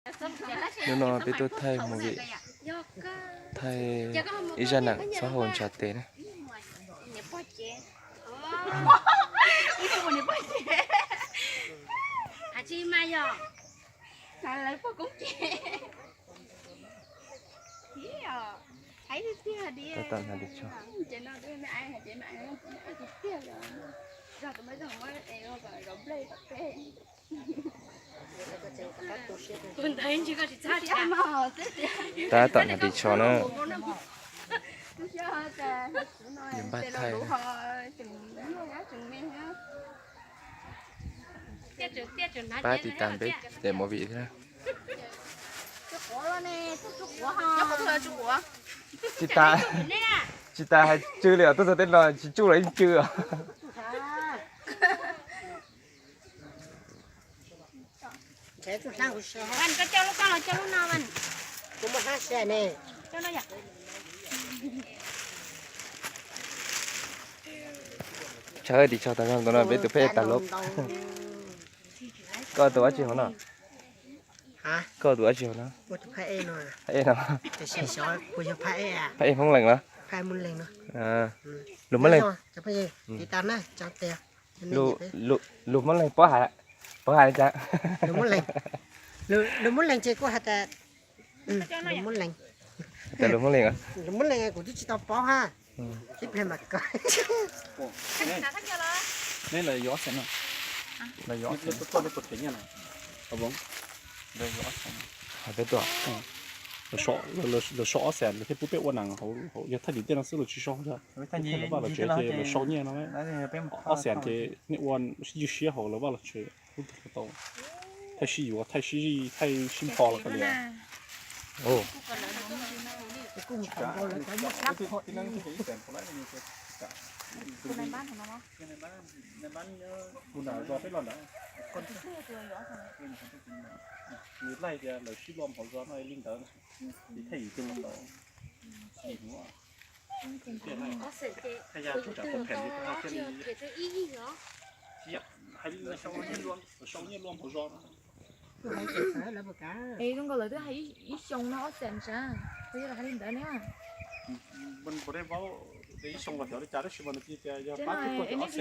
Hnub no peb tuaj thaij movie, thaij ib zaj neeg txhob hau ntshav tes na. Tab tom hnav ris tsho. Tab tom hnav ris tsho na. Yuav npaj thaij. Pab tiv tas peb daim movie thiab. Tsis tas, tsis tas hais tsw li os, tuaj txog tej no tsis tsuj los yeej tsw os. Tsawv ris tsho tag zog ntawm no peb tus phab ej tas lub. Koj tus dab tsi hauv no? Koj tus dab tsi hauv no? Phab ej no. Phab ej Hmoob Leeg los? Lus Hmoob Leeg. Lus Hmoob Leeg pov hais, pov hais li cas? Lus Hmoob Leeg ces kuv hais tias, lus Hmoob Leeg. Hais tias lus Hmoob Leeg os. Lus Hmoob Leeg kuv twb tsis tau paub ha. Ib pliag mam kawg. Neb lawv yuav ob xees no. Lawv yuav ob xees no. Hais peb tuaj. Lawv so ob xees lawv thiaj pub peb ua nees hauv, yog thaij tim tej no xwb lawv tsis so. Lawv vaj lawv tsev ces lawv sau nyiaj no. Ob xees ces nej ua sib ntsib siab hauv lawv vaj lawv tsev. Thaij sib yuav, thaij sib zij, thaij sib npho los kav liam. Tus nram zos peb los ntawd, nws laij tias lawv sib luaj hauv zos no li ntawd, thaij yus tus los tau. Thaij yam tub tsam pom phem li, sau nyiaj luaj hauv zos no. Es zoo nkaus lawv twb hais ib xyoo no ob xees sav, yog hais li ntawd ne. Ib xyoo los xyov li cas tab sis mas nws tias yog pab twb tuaj ob xees.